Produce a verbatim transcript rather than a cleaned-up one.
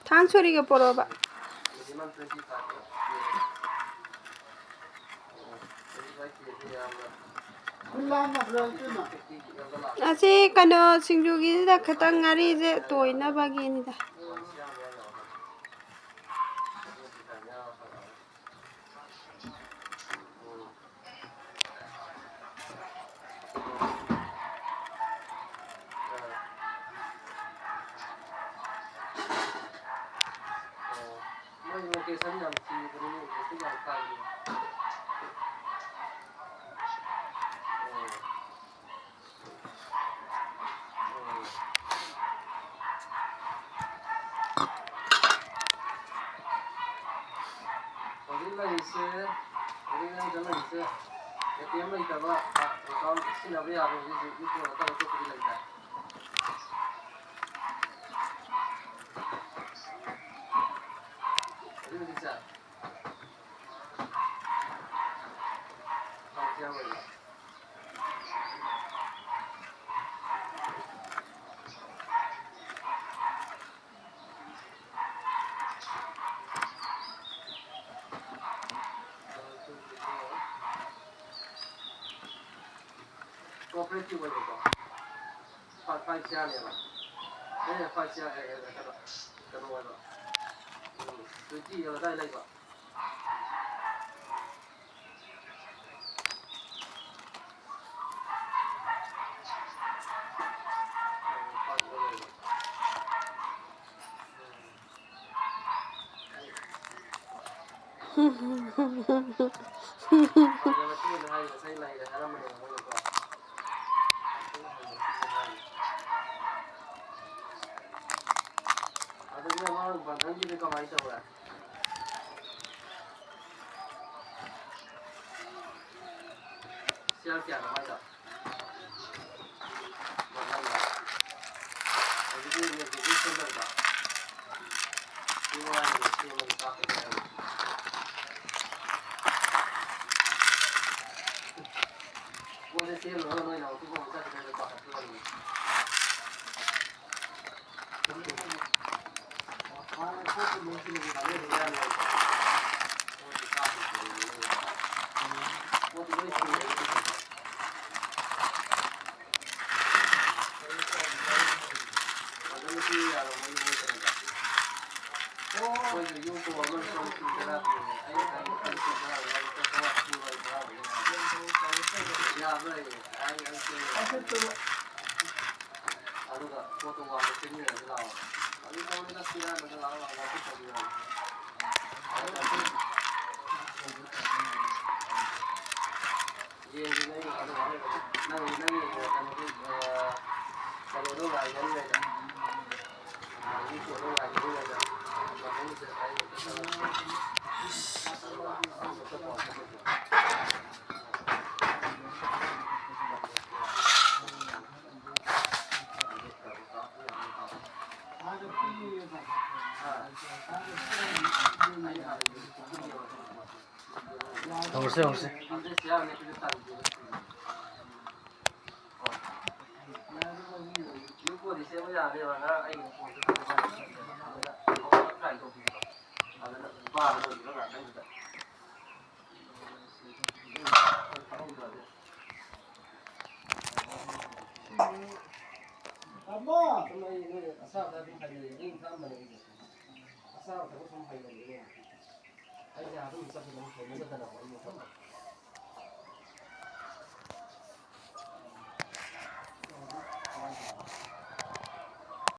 ꯊꯥꯡ ꯁꯣꯔꯤꯒ ꯄꯣꯔꯛꯑꯣꯕ꯫ ꯑꯁꯤ ꯀꯩꯅꯣ ꯁꯤꯡꯖꯨꯒꯤꯁꯤꯗ ꯈꯤꯇꯪ ꯉꯥꯔꯤꯁꯦ ꯇꯣꯏꯅꯕꯒꯤꯅꯤꯗ꯫ ꯃꯣꯏ location ꯌꯥꯝ ꯊꯤꯕꯅꯤꯅꯦ, location ꯌꯥꯝ ꯀꯥꯏꯕꯅꯦ꯫ ꯍꯧꯖꯤꯛ ꯂꯩꯔꯤꯁꯦ, ꯍꯧꯖꯤꯛ ꯅꯪ ꯂꯩꯔꯤꯁꯦ, ꯑꯦ ꯇꯤ ꯑꯦꯝ ꯂꯩꯇꯕ, ꯑꯦꯀꯥꯎꯟ ꯁꯤꯖꯤꯟꯅꯕ ꯌꯥꯕ ꯍꯧꯖꯤꯛ ꯍꯧꯖꯤꯛ ꯃꯤ ꯈꯔ ꯑꯇꯣꯞ ꯑꯇꯣꯞꯄꯗꯤ ꯂꯩꯗ꯫ ꯍꯧꯖꯤꯛ ꯍꯧꯖꯤꯛꯁꯦ? ꯑꯦꯀꯥꯎꯟꯁꯦ ꯌꯥꯎꯔꯣꯏꯕ꯫ Cooperative ꯑꯣꯏꯕꯀꯣ꯫ ꯐꯥꯏꯚ ꯁꯤꯌꯥꯔꯅꯦꯕ꯫ ꯑꯦ, ꯐꯥꯏꯚ ꯁꯤꯌꯥꯔ, ꯑꯦ, ꯑꯦ, ꯀꯩꯅꯣ, ꯀꯩꯅꯣ ꯑꯣꯏꯕ꯫ ꯎꯝ, ꯇ꯭ꯋꯦꯟꯇꯤ ꯑꯗꯥꯏ ꯂꯩꯕ꯫ ꯑꯗꯨꯗꯤ ꯑꯃ ꯕꯟꯙꯟꯒꯤꯗꯤ ꯀꯃꯥꯏꯅ ꯇꯧꯔꯦ? ꯁꯤꯌꯥꯔ ꯀꯌꯥꯅꯣ ꯃꯥꯏꯗꯣ? ꯕꯟꯙꯟꯗ꯫ ꯍꯧꯖꯤꯛꯀꯤ ꯅꯦꯠ ꯕꯦꯡꯀꯤꯡ ꯁꯦꯝꯗꯕꯗꯣ? ꯁꯤ ꯃꯉꯥꯏꯔꯦ, ꯁꯤ ꯑꯃꯒꯤ ꯀꯥꯞꯄꯒꯦ ꯍꯥꯏꯕ꯫ ꯄꯣꯠꯁꯦ ꯁꯦꯝꯂꯨꯔꯒ ꯅꯣꯏꯅ ꯑꯃꯨꯛ ꯑꯃꯨꯛ ꯆꯠꯈꯤꯗꯣꯏꯗꯣ ꯄꯥꯈꯠꯄ ꯑꯣꯏꯔꯝꯅꯤ꯫ ꯑꯗꯨꯒ ꯄꯣꯠꯇꯣ ꯋꯥꯡꯅ ꯆꯦꯟꯃꯤꯟꯅꯔꯁꯤ ꯂꯥꯛꯑꯣ꯫ ꯑꯗꯨ ꯇꯧꯔꯒ ꯄꯤꯔꯛꯑꯒ ꯂꯥꯛꯑꯣ, ꯂꯥꯛꯑꯣ, ꯋꯥꯆꯞ ꯇꯧꯕꯤꯔꯛꯑꯣ꯫ ꯌꯦꯡꯒꯦ, ꯅꯪ ꯑꯗꯨꯃꯥꯏꯅ ꯅꯪ, ꯅꯪꯒꯤ ꯀꯩꯅꯣꯗꯤ, ꯑ, ꯀꯩꯅꯣꯗꯣ ꯉꯥꯏꯒꯅꯤ ꯍꯥꯏꯗ꯫ ꯑ, ꯃꯤ ꯀꯣꯟꯗꯣ ꯉꯥꯏꯒꯅꯤ ꯍꯥꯏꯗ꯫ ꯃꯊꯪꯒꯤꯗ ꯑꯩ ꯑꯃꯨꯛꯇ ꯆꯠꯂꯒ ꯑꯃꯨꯛꯇ ꯄꯥꯎ ꯐꯥꯎꯅꯁꯤ꯫ ꯍꯧꯔꯁꯦ, ꯍꯧꯔꯁꯦ꯫ ꯇꯥꯃꯣ! ꯁꯨꯝ ꯑꯩ ꯅꯣꯏ ꯑꯁꯥꯕꯗ ꯑꯗꯨꯝ ꯍꯥꯏꯅꯔꯦ꯫ ꯑꯩ ꯏꯟꯁꯥꯡ ꯃꯅꯝ ꯑꯁꯥꯕ ꯊꯕꯛ ꯁꯨꯝ ꯍꯩꯅꯔꯦ꯫ ꯑꯩꯁꯦ ꯑꯗꯨꯝ ꯆꯠꯄꯗ ꯑꯗꯨꯝ ꯍꯩꯅꯗꯗꯅ ꯑꯗꯨꯝ ꯃꯐꯝ